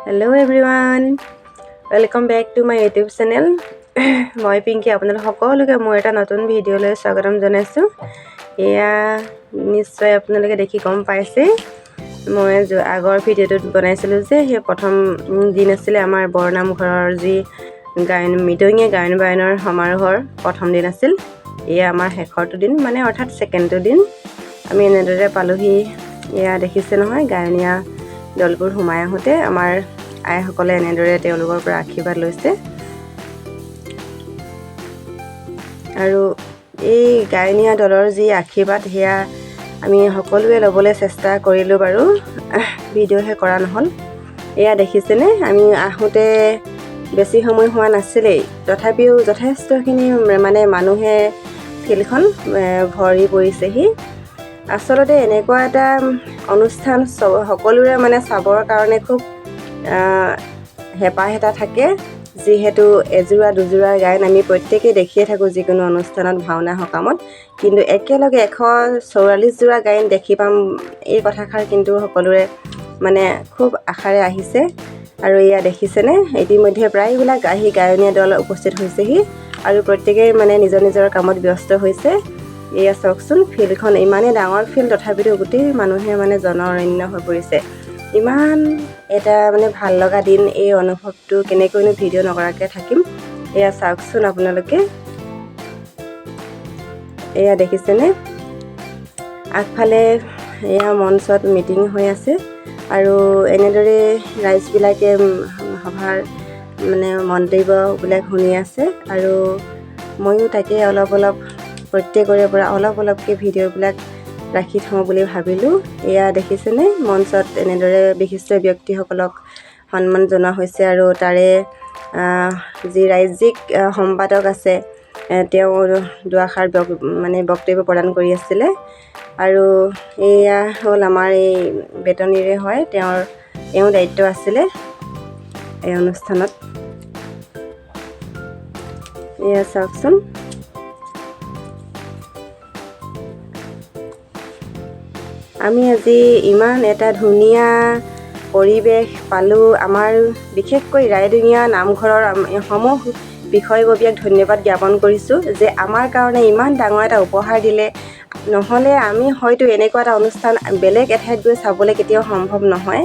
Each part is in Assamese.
Hello everyone, welcome back to my YouTube channel. মই পিংকি, আপোনালোক সকলোকে মোৰ এটা নতুন ভিডিঅ'লৈ স্বাগতম জনাইছোঁ। এয়া নিশ্চয় আপোনালোকে দেখি গম পাইছে, মই আগৰ ভিডিঅ'টোত বনাইছিলোঁ যে সেই প্ৰথম দিন আছিলে আমাৰ বৰনামঘৰৰ যি গায়ন, মৃদঙীয়া গায়ন বায়নৰ সমাৰোহৰ প্ৰথম দিন আছিল। এয়া আমাৰ শেষৰটো দিন, মানে অৰ্থাৎ ছেকেণ্ডটো দিন। আমি এনেদৰে পালোহি। এয়া দেখিছে নহয়, গায়নীয়া দলবোৰ সোমাই আহোঁতে আমাৰ আইসকলে এনেদৰে তেওঁলোকৰ পৰা আশীৰ্বাদ লৈছে। আৰু এই গায়নীয়া দলৰ যি আশীৰ্বাদ, সেয়া আমি সকলোৱে ল'বলৈ চেষ্টা কৰিলোঁ বাৰু, ভিডিঅ'হে কৰা নহ'ল। এয়া দেখিছেনে, আমি আহোঁতে বেছি সময় হোৱা নাছিলেই, তথাপিও যথেষ্টখিনি মানে মানুহে ফিল্ডখন ভৰি পৰিছেহি। আচলতে এনেকুৱা এটা অনুষ্ঠান সকলোৰে মানে চাবৰ কাৰণে খুব হেঁপাহ এটা থাকে, যিহেতু এযোৰা দুযোৰা গায়ন আমি প্ৰত্যেকেই দেখিয়ে থাকোঁ যিকোনো অনুষ্ঠানত, ভাওনা সকামত, কিন্তু একেলগে 144 যোৰা গায়ন দেখি পাম, এই কথাষাৰ কিন্তু সকলোৰে মানে খুব আশাৰে আহিছে। আৰু এয়া দেখিছেনে, ইতিমধ্যে প্ৰায়বিলাক আহি গায়নীয়া দল উপস্থিত হৈছেহি আৰু প্ৰত্যেকেই মানে নিজৰ নিজৰ কামত ব্যস্ত হৈছে। এয়া চাওকচোন, ফিল্ডখন ইমানেই ডাঙৰ ফিল্ড, তথাপিতো গোটেই মানুহে মানে জনাৰণ্য হৈ পৰিছে। ইমান এটা মানে ভাল লগা দিন, এই অনুভৱটো কেনেকৈনো ভিডিঅ' নকৰাকৈ থাকিম? এয়া চাওকচোন আপোনালোকে, এয়া দেখিছেনে, আগফালে এয়া মঞ্চত মিটিং হৈ আছে আৰু এনেদৰে ৰাইজবিলাকে সভাৰ মানে মন্তব্যবিলাক শুনি আছে। আৰু ময়ো তাকে অলপ অলপ প্ৰত্যেকৰে পৰা অলপ অলপকৈ ভিডিঅ'বিলাক ৰাখি থওঁ বুলি ভাবিলোঁ। এয়া দেখিছেনে, মঞ্চত এনেদৰে বিশিষ্ট ব্যক্তিসকলক সন্মান জনোৱা হৈছে আৰু তাৰে যি ৰাজ্যিক সম্পাদক আছে, তেওঁ দুআষাৰ মানে বক্তব্য প্ৰদান কৰি আছিলে। আৰু এয়া হ'ল আমাৰ এই বেতনিৰে হয়, তেওঁৰ দায়িত্ব আছিলে এই অনুষ্ঠানত। এয়া চাওকচোন, আমি আজি ইমান এটা ধুনীয়া পৰিৱেশ পালোঁ। আমাৰ বিশেষকৈ ৰাইদঙীয়া নামঘৰৰ সমূহ বিষয়ববীয়াক ধন্যবাদ জ্ঞাপন কৰিছোঁ যে আমাৰ কাৰণে ইমান ডাঙৰ এটা উপহাৰ দিলে। নহ'লে আমি হয়তো এনেকুৱা এটা অনুষ্ঠান বেলেগ এঠাইত গৈ চাবলৈ কেতিয়াও সম্ভৱ নহয়,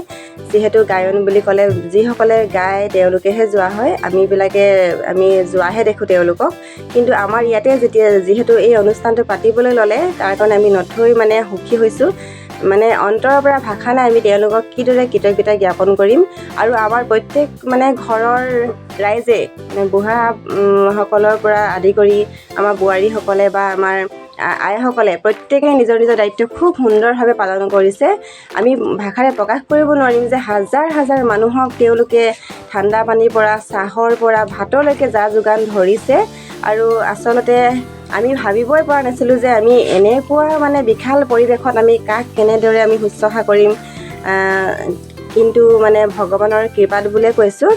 যিহেতু গায়ন বুলি ক'লে যিসকলে গায় তেওঁলোকেহে যোৱা হয়, আমিবিলাকে আমি যোৱাহে দেখোঁ তেওঁলোকক। কিন্তু আমাৰ ইয়াতে যেতিয়া যিহেতু এই অনুষ্ঠানটো পাতিবলৈ ল'লে, তাৰ কাৰণে আমি নথৈ মানে সুখী হৈছোঁ। মানে অন্তৰৰ পৰা ভাষা নাই, আমি তেওঁলোকক কিদৰে কৃতজ্ঞতা জ্ঞাপন কৰিম। আৰু আমাৰ প্ৰত্যেক মানে ঘৰৰ ৰাইজে, মানে বুঢ়া সকলৰ পৰা আদি কৰি আমাৰ বোৱাৰীসকলে বা আমাৰ আইসকলে প্ৰত্যেকে নিজৰ নিজৰ দায়িত্ব খুব সুন্দৰভাৱে পালন কৰিছে। আমি ভাষাৰে প্ৰকাশ কৰিব নোৱাৰিম যে হাজাৰ হাজাৰ মানুহক তেওঁলোকে ঠাণ্ডা পানীৰ পৰা, চাহৰ পৰা, ভাতলৈকে যা যোগান ধৰিছে। আৰু আচলতে আমি ভাবিবই পৰা নাছিলোঁ যে আমি এনেকুৱা মানে বিশাল পৰিৱেশত আমি কাক কেনেদৰে আমি শুশ্ৰূষা কৰিম। কিন্তু মানে ভগৱানৰ কৃপাত বুলিয়ে কৈছোঁ,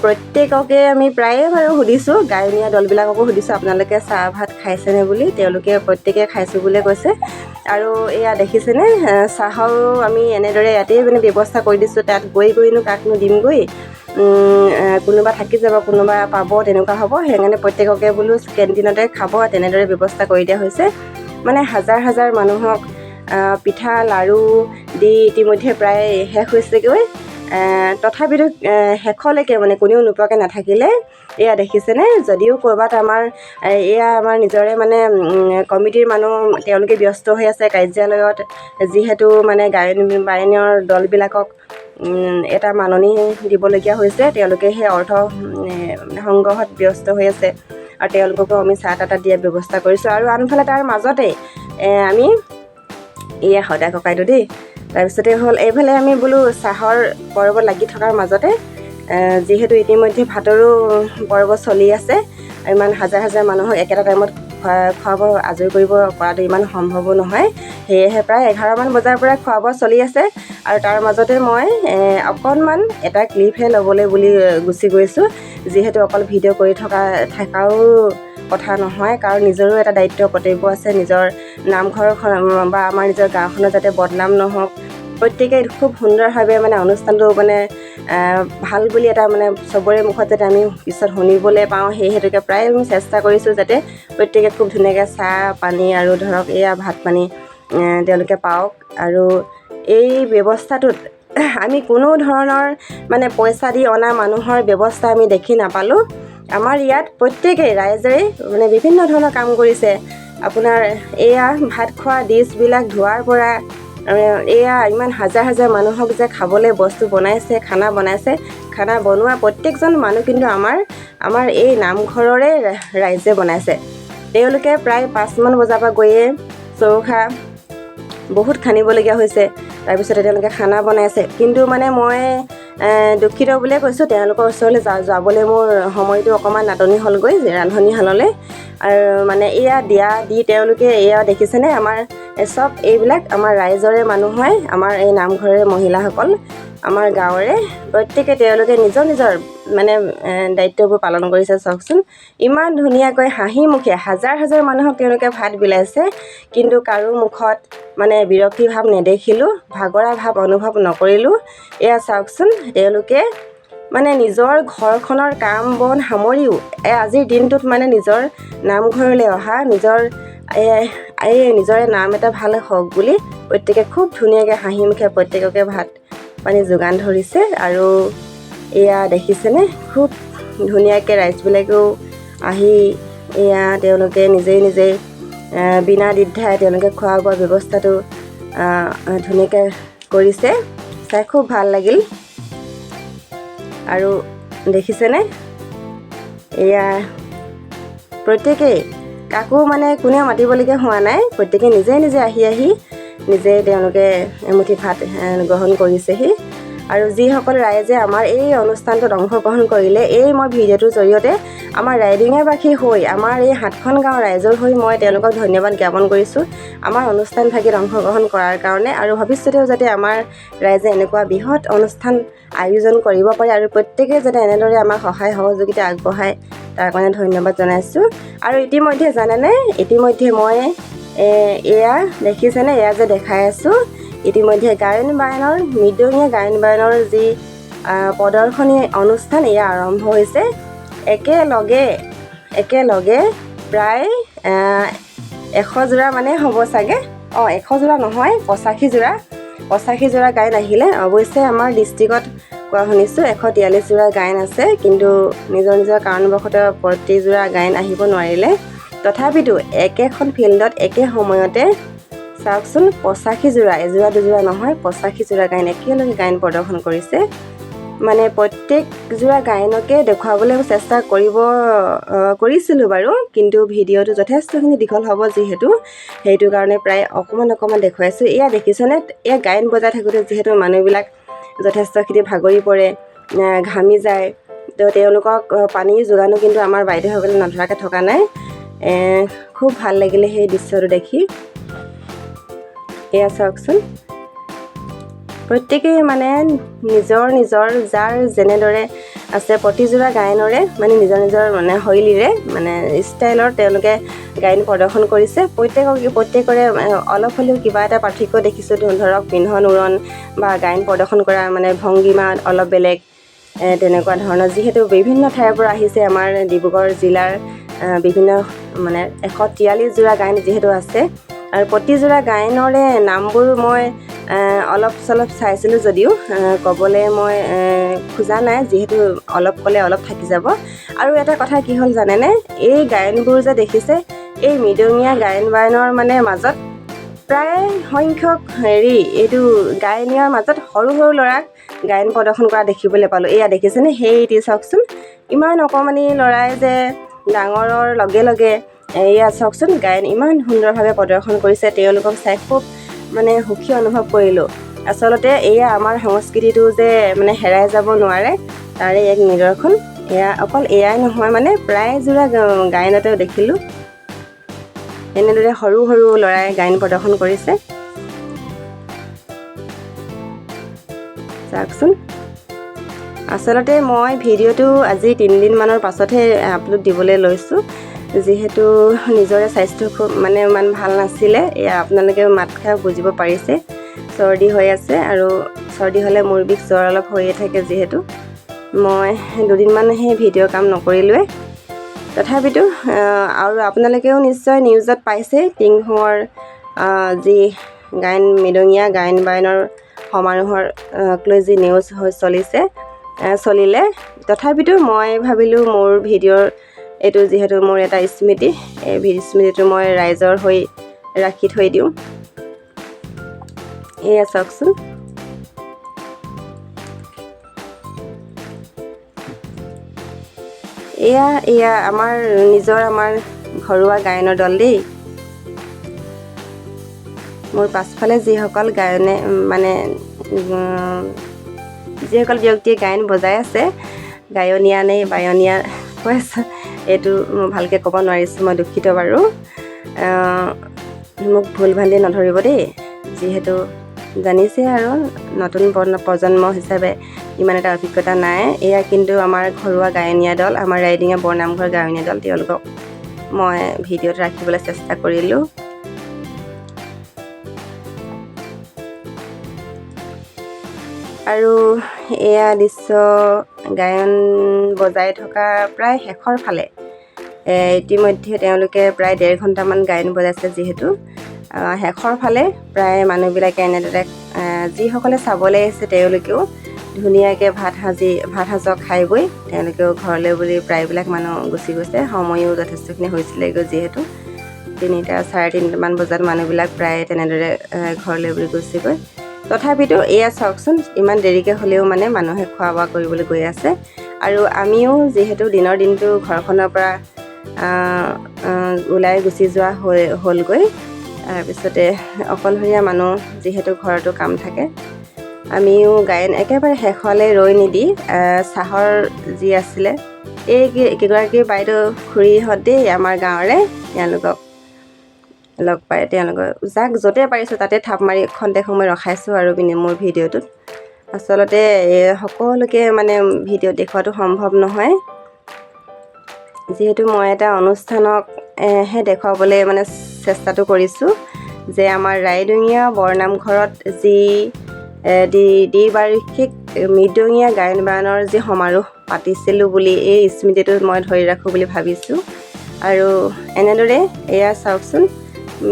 প্ৰত্যেককে আমি প্ৰায়ে বাৰু সুধিছোঁ, গায়নীয়া দলবিলাককো সুধিছোঁ আপোনালোকে চাহ ভাত খাইছেনে বুলি, তেওঁলোকে প্ৰত্যেকে খাইছোঁ বুলিয়ে কৈছে। আৰু এয়া দেখিছেনে, চাহৰো আমি এনেদৰে ইয়াতেই মানে ব্যৱস্থা কৰি দিছোঁ। তাত গৈ গৈনো কাকনো দিমগৈ, কোনোবা থাকি যাব, কোনোবা পাব, তেনেকুৱা হ'ব। সেইকাৰণে প্ৰত্যেককে বোলো কেণ্টিনতে খাব, তেনেদৰে ব্যৱস্থা কৰি দিয়া হৈছে। মানে হাজাৰ হাজাৰ মানুহক পিঠা লাড়ু দি ইতিমধ্যে প্ৰায় শেষ হৈছেগৈ, তথাপিতো শেষলৈকে মানে কোনেও নোপোৱাকৈ নাথাকিলে। এয়া দেখিছেনে, যদিও ক'ৰবাত আমাৰ এয়া আমাৰ নিজৰে মানে কমিটিৰ মানুহ তেওঁলোকে ব্যস্ত হৈ আছে কাৰ্যালয়ত, যিহেতু মানে গায়ন বায়নৰ দলবিলাকক এটা মাননি দিবলগীয়া হৈছে, তেওঁলোকে সেই অৰ্থ সংগ্ৰহত ব্যস্ত হৈ আছে আৰু তেওঁলোককো আমি চাহ তাহ দিয়াৰ ব্যৱস্থা কৰিছোঁ। আৰু আনফালে তাৰ মাজতে আমি এয়া সদায় ককাইদেউ দেই, তাৰপিছতে হ'ল এইফালে আমি বোলো চাহৰ পৰ্বত লাগি থকাৰ মাজতে, যিহেতু ইতিমধ্যে ভাতৰো পৰ্ব চলি আছে, ইমান হাজাৰ হাজাৰ মানুহক একেটা টাইমত খোৱাব আজৰি কৰিব পৰাটো ইমান সম্ভৱো নহয়। সেয়েহে প্ৰায় 11মান বজাৰ পৰা খোৱা বোৱা চলি আছে আৰু তাৰ মাজতে মই অকণমান এটা ক্লিপহে ল'বলৈ বুলি গুচি গৈছোঁ, যিহেতু অকল ভিডিঅ' কৰি থকাও কথা নহয়, কাৰণ নিজৰো এটা দায়িত্ব কৰ্তব্য আছে, নিজৰ নামঘৰখন বা আমাৰ নিজৰ গাঁওখনৰ যাতে বদনাম নহওক। প্ৰত্যেকেই খুব সুন্দৰভাৱে মানে অনুষ্ঠানটো মানে ভাল বুলি এটা মানে চবৰে মুখত যাতে আমি পিছত শুনিবলৈ পাওঁ, সেই হেতুকে প্ৰায় আমি চেষ্টা কৰিছোঁ যাতে প্ৰত্যেকে খুব ধুনীয়াকৈ চাহ পানী আৰু ধৰক এয়া ভাত পানী তেওঁলোকে পাওক। আৰু এই ব্যৱস্থাটোত আমি কোনো ধৰণৰ মানে পইচা দি অনা মানুহৰ ব্যৱস্থা আমি দেখি নাপালোঁ। আমাৰ ইয়াত প্ৰত্যেকেই ৰাইজে মানে বিভিন্ন ধৰণৰ কাম কৰিছে। আপোনাৰ এয়া ভাত খোৱা ডিছবিলাক ধোৱাৰ পৰা এয়া ইমান হাজাৰ হাজাৰ মানুহক যে খাবলৈ বস্তু বনাইছে, খানা বনাইছে, খানা বনোৱা প্ৰত্যেকজন মানুহ কিন্তু আমাৰ আমাৰ এই নামঘৰৰে ৰাইজে বনাইছে। তেওঁলোকে প্ৰায় 5মান বজাৰ পৰা গৈয়ে চৌখা বহুত খান্দিবলগীয়া হৈছে, তাৰপিছতে তেওঁলোকে খানা বনাইছে। কিন্তু মানে মই দুখিত বুলিয়ে কৈছোঁ, তেওঁলোকৰ ওচৰলৈ যাবলৈ মোৰ সময়টো অকণমান নাটনি হ'লগৈ ৰান্ধনীশাললৈ। আৰু মানে এয়া দিয়া দি তেওঁলোকে এয়া দেখিছেনে, আমাৰ চব এইবিলাক আমাৰ ৰাইজৰে মানুহ হয়, আমাৰ এই নামঘৰৰে মহিলাসকল, আমাৰ গাঁৱৰে প্ৰত্যেকে তেওঁলোকে নিজৰ নিজৰ মানে দায়িত্ববোৰ পালন কৰিছে। চাওকচোন, ইমান ধুনীয়াকৈ হাঁহি মুখে হাজাৰ হাজাৰ মানুহক তেওঁলোকে ভাত বিলাইছে, কিন্তু কাৰো মুখত মানে বিৰক্তি ভাৱ নেদেখিলোঁ, ভাগৰা ভাৱ অনুভৱ নকৰিলোঁ। এয়া চাওকচোন, তেওঁলোকে মানে নিজৰ ঘৰখনৰ কাম বন সামৰিও আজিৰ দিনটোত মানে নিজৰ নামঘৰলৈ অহা, নিজৰ এই নিজৰে নাম এটা ভাল হওক বুলি প্ৰত্যেকে খুব ধুনীয়াকৈ হাঁহি মুখে প্ৰত্যেককে ভাত পানী যোগান ধৰিছে। আৰু এয়া দেখিছেনে, খুব ধুনীয়াকৈ ৰাইজবিলাকেও আহি এয়া তেওঁলোকে নিজেই নিজেই বিনা দ্বিধাই তেওঁলোকে খোৱা বোৱা ব্যৱস্থাটো ধুনীয়াকৈ কৰিছে। চাই খুব ভাল লাগিল। আৰু দেখিছেনে, এয়া প্ৰত্যেকেই কাকো মানে কোনেও মাতিবলগীয়া হোৱা নাই, প্ৰত্যেকে নিজে নিজে আহি আহি নিজে তেওঁলোকে এমুঠি ভাত গ্ৰহণ কৰিছেহি। আৰু যিসকল ৰাইজে আমাৰ এই অনুষ্ঠানটোত অংশগ্ৰহণ কৰিলে, এই মই ভিডিঅ'টোৰ জৰিয়তে আমাৰ ৰাইডিঙীয়াবাসী হৈ, আমাৰ এই 7খন গাঁৱৰ ৰাইজৰ হৈ মই তেওঁলোকক ধন্যবাদ জ্ঞাপন কৰিছোঁ আমাৰ অনুষ্ঠান ভাগিত অংশগ্ৰহণ কৰাৰ কাৰণে। আৰু ভৱিষ্যতেও যাতে আমাৰ ৰাইজে এনেকুৱা বৃহৎ অনুষ্ঠান আয়োজন কৰিব পাৰে আৰু প্ৰত্যেকেই যাতে এনেদৰে আমাক সহায় সহযোগিতা আগবঢ়ায়, তাৰ কাৰণে ধন্যবাদ জনাইছোঁ। আৰু ইতিমধ্যে জানেনে, ইতিমধ্যে মই এয়া দেখিছেনে, এয়া যে দেখাই আছোঁ, ইতিমধ্যে গায়ন বায়নৰ, মৃদঙীয়া গায়ন বায়নৰ যি প্ৰদৰ্শনী অনুষ্ঠান এয়া আৰম্ভ হৈছে। একেলগে একেলগে প্ৰায় 100 যোৰা মানে হ'ব চাগে, অঁ 100 যোৰা নহয়, 85 যোৰা, 85 যোৰা গায়ন আহিলে। অৱশ্যে আমাৰ ডিষ্ট্ৰিক্টত কোৱা শুনিছোঁ 143 যোৰা গায়ন আছে, কিন্তু নিজৰ নিজৰ কাৰণবশতঃ প্ৰতিযোৰা গায়ন আহিব নোৱাৰিলে। তথাপিতো একেখন ফিল্ডত একে সময়তে চাওকচোন, 85 যোৰা, এযোৰা দুযোৰা নহয়, 85 যোৰা গায়ন একেলগে গায়ন প্ৰদৰ্শন কৰিছে। মানে প্ৰত্যেকযোৰা গায়নকে দেখুৱাবলৈ চেষ্টা কৰিছিলোঁ বাৰু, কিন্তু ভিডিঅ'টো যথেষ্টখিনি দীঘল হ'ব যিহেতু, সেইটো কাৰণে প্ৰায় অকণমান অকণমান দেখুৱাইছোঁ। এয়া দেখিছেনে, এয়া গায়ন বজাই থাকোঁতে যিহেতু মানুহবিলাক যথেষ্টখিনি ভাগৰি পৰে, ঘামি যায়, তো তেওঁলোকক পানীৰ যোগানো কিন্তু আমাৰ বাইদেউসকলে নধৰাকৈ থকা নাই। খুব ভাল লাগিলে সেই দৃশ্যটো দেখি। এয়া চাওকচোন, প্ৰত্যেকেই মানে নিজৰ নিজৰ যাৰ যেনেদৰে আছে প্ৰতিযোৰা গায়নৰে মানে নিজৰ নিজৰ মানে শৈলীৰে মানে ষ্টাইলৰ তেওঁলোকে গায়ন প্ৰদৰ্শন কৰিছে। প্ৰত্যেকৰে অলপ হ'লেও কিবা এটা পাৰ্থক্য দেখিছোঁ, ধৰক পিন্ধন উৰণ বা গায়ন প্ৰদৰ্শন কৰা মানে ভংগীমা অলপ বেলেগ, তেনেকুৱা ধৰণৰ। যিহেতু বিভিন্ন ঠাইৰ পৰা আহিছে, আমাৰ ডিব্ৰুগড় জিলাৰ বিভিন্ন মানে 143 যোৰা গায়ন যিহেতু আছে, আৰু প্ৰতিযোৰা গায়নৰে নামবোৰ মই অলপ চলপ চাইছিলোঁ যদিও ক'বলৈ মই খোজা নাই, যিহেতু অলপ ক'লে অলপ থাকি যাব। আৰু এটা কথা কি হ'ল জানেনে, এই গায়নবোৰ যে দেখিছে, এই মৃদঙীয়া গায়ন বায়নৰ মানে মাজত প্ৰায় সংখ্যক হেৰি এইটো গায়নীয়াৰ মাজত সৰু সৰু ল'ৰাক গায়ন প্ৰদৰ্শন কৰা দেখিবলৈ পালোঁ। এয়া দেখিছেনে, সেইটি চাওকচোন, ইমান অকণমানি ল'ৰাই যে ডাঙৰৰ লগে লগে এয়া চাওকচোন গায়ন ইমান সুন্দৰভাৱে প্ৰদৰ্শন কৰিছে। তেওঁলোকক চাই খুব মানে সুখী অনুভৱ কৰিলোঁ। আচলতে এয়া আমাৰ সংস্কৃতিটো যে মানে হেৰাই যাব নোৱাৰে, তাৰে এক নিদৰ্শন। এয়া অকল এয়াই নহয়, মানে প্ৰায়যোৰা গায়নতেও দেখিলোঁ এনেদৰে সৰু সৰু ল'ৰাই গায়ন প্ৰদৰ্শন কৰিছে। চাওকচোন, আচলতে মই ভিডিঅ'টো আজি 3 দিনমানৰ পাছতহে আপলোড দিবলৈ লৈছোঁ, যিহেতু নিজৰে স্বাস্থ্য খুব মানে ইমান ভাল নাছিলে। এয়া আপোনালোকে মাত খাই বুজিব পাৰিছে। চৰ্দি হৈ আছে আৰু চৰ্দি হ'লে মূৰ বিষ, জ্বৰ অলপ হৈয়ে থাকে। যিহেতু মই দুদিনমান সেই ভিডিঅ' কাম নকৰিলোৱে, তথাপিতো আৰু আপোনালোকেও নিশ্চয় নিউজত পাইছে টিংখুঙৰ যি গায়ন, মৃদঙীয়া গায়ন বায়নৰ সমাৰোহৰ লৈ যি নিউজ হৈ চলিছে, চলিলে। তথাপিতো মই ভাবিলোঁ মোৰ ভিডিঅ'ৰ এইটো যিহেতু মোৰ এটা স্মৃতি, এই স্মৃতিটো মই ৰাইজৰ হৈ ৰাখি থৈ দিওঁ। এয়া চাওকচোন, এয়া আমাৰ নিজৰ, আমাৰ ঘৰুৱা গায়নৰ দল দেই। মোৰ পাছফালে যিসকল গায়নে, মানে যিসকল ব্যক্তিয়ে গায়ন বজাই আছে, গায়নীয়া নে বায়নীয়া কৈ আছে এইটো মই ভালকৈ ক'ব নোৱাৰিছোঁ, মই দুখিত বাৰু, মোক ভুল ভ্ৰান্তি নধৰিব দেই। যিহেতু জানিছে আৰু নতুন প্ৰজন্ম হিচাপে ইমান এটা অভিজ্ঞতা নাই। এয়া কিন্তু আমাৰ ঘৰুৱা গায়নীয়া দল, আমাৰ ৰাইডিঙীয়া বৰনামঘৰ গায়নীয়া দল, তেওঁলোকক মই ভিডিঅ'ত ৰাখিবলৈ চেষ্টা কৰিলোঁ। আৰু এয়া দৃশ্য গায়ন বজাই থকা প্ৰায় শেষৰ ফালে, ইতিমধ্যে তেওঁলোকে প্ৰায় 1.5 ঘণ্টামান গায়ন বজাইছে। যিহেতু শেষৰ ফালে প্ৰায় মানুহবিলাকে এনেদৰে যিসকলে চাবলৈ আহিছে তেওঁলোকেও ধুনীয়াকৈ ভাত সাজক খাই বৈ তেওঁলোকেও ঘৰলৈ বুলি প্ৰায়বিলাক মানুহ গুচি গৈছে। সময়ো যথেষ্টখিনি হৈছিলেগৈ, যিহেতু 3টা 3:30মান বজাত মানুহবিলাক প্ৰায় তেনেদৰে ঘৰলৈ বুলি গৈছেগৈ। তথাপিতো এয়া চাওকচোন, ইমান দেৰিকৈ হ'লেও মানে মানুহে খোৱা বোৱা কৰিবলৈ গৈ আছে। আৰু আমিও যিহেতু দিনৰ দিনটো ঘৰখনৰ পৰা ওলাই গুচি যোৱা হৈ হ'লগৈ। তাৰপিছতে অকলশৰীয়া মানুহ যিহেতু ঘৰতো কাম থাকে, আমিও গায়ন একেবাৰে শেষলৈ ৰৈ নিদি চাহৰ যি আছিলে, এই কেইগৰাকী বাইদেউ খুৰীহঁত দেই আমাৰ গাঁৱৰে, তেওঁলোকক লগ পাই তেওঁলোকৰ যাক য'তে পাৰিছোঁ তাতে থাপ মাৰি খন্তেক সময় ৰখাইছোঁ। আৰু মোৰ ভিডিঅ'টোত আচলতে সকলোকে মানে ভিডিঅ' দেখুৱাটো সম্ভৱ নহয়, যিহেতু মই এটা অনুষ্ঠানক হে দেখুৱাবলৈ মানে চেষ্টাটো কৰিছোঁ যে আমাৰ ৰাইডঙীয়া বৰনামঘৰত যি দ্বিবাৰ্ষিক মৃদঙীয়া গায়ন বায়নৰ যি সমাৰোহ পাতিছিলোঁ বুলি এই স্মৃতিটো মই ধৰি ৰাখোঁ বুলি ভাবিছোঁ। আৰু এনেদৰে এয়া চাওকচোন,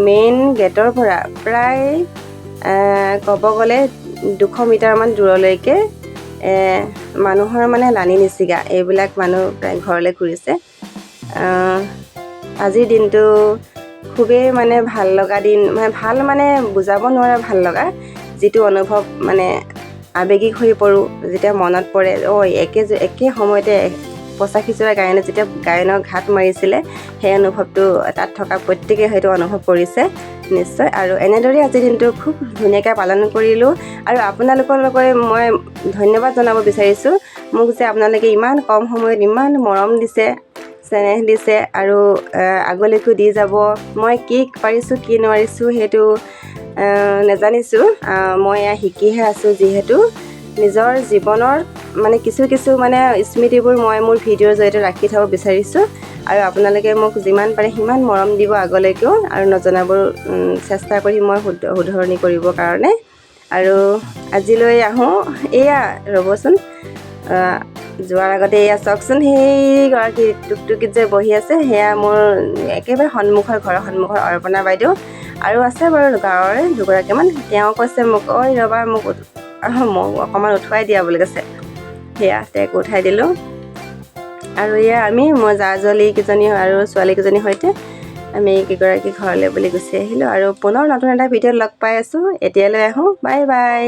মেইন গেটৰ পৰা প্ৰায় ক'ব গ'লে 200 মিটাৰমান দূৰলৈকে মানুহৰ মানে লানি নিচিগা, এইবিলাক মানুহ প্ৰায় ঘৰলৈ ঘূৰিছে। আজিৰ দিনটো খুবেই মানে ভাল লগা দিন, মানে ভাল মানে বুজাব নোৱাৰা ভাল লগা যিটো অনুভৱ, মানে আৱেগিক হৈ পৰোঁ যেতিয়া মনত পৰে। একে একে সময়তে 85যোৰা গায়নে যেতিয়া গায়নৰ ঘাট মাৰিছিলে, সেই অনুভৱটো তাত থকা প্ৰত্যেকেই হয়তো অনুভৱ কৰিছে নিশ্চয়। আৰু এনেদৰেই আজিৰ দিনটো খুব ধুনীয়াকৈ পালন কৰিলোঁ। আৰু আপোনালোকৰ লগতে মই ধন্যবাদ জনাব বিচাৰিছোঁ মোক যে আপোনালোকে ইমান কম সময়ত ইমান মৰম দিছে, চেনেহ দিছে আৰু আগলৈকো দি যাব। মই কি পাৰিছোঁ কি নোৱাৰিছোঁ সেইটো নাজানিছোঁ, মই এয়া শিকিহে আছোঁ। যিহেতু নিজৰ জীৱনৰ মানে কিছু কিছু মানে স্মৃতিবোৰ মই মোৰ ভিডিঅ'ৰ জৰিয়তে ৰাখি থ'ব বিচাৰিছোঁ। আৰু আপোনালোকে মোক যিমান পাৰে সিমান মৰম দিব আগলৈকেও, আৰু নজনাবোৰ চেষ্টা কৰি মই শুধৰণি কৰিবৰ কাৰণে। আৰু আজিলৈ আহোঁ। এয়া ৰ'বচোন, যোৱাৰ আগতে এয়া চাওকচোন, সেইগৰাকী টুকটুকিত যে বহি আছে সেয়া মোৰ একেবাৰে সন্মুখৰ ঘৰৰ সন্মুখৰ অৰ্পণা বাইদেউ। আৰু আছে বাৰু গাঁৱৰে দুগৰাকীমান। তেওঁ কৈছে মোক, ঐ ৰ'বা, মোক অকণমান উঠুৱাই দিয়া বুলি কৈছে। সেয়া তেওঁক উঠাই দিলোঁ। আৰু এয়া আমি মই জা-জোৱালীকেইজনী আৰু ছোৱালীকেইজনীৰ সৈতে আমি কেইগৰাকী ঘৰলৈ বুলি গুচি আহিলোঁ। আৰু পুনৰ নতুন এটা ভিডিঅ'ত লগ পাই আছোঁ। এতিয়ালৈ আহোঁ, বাই বাই।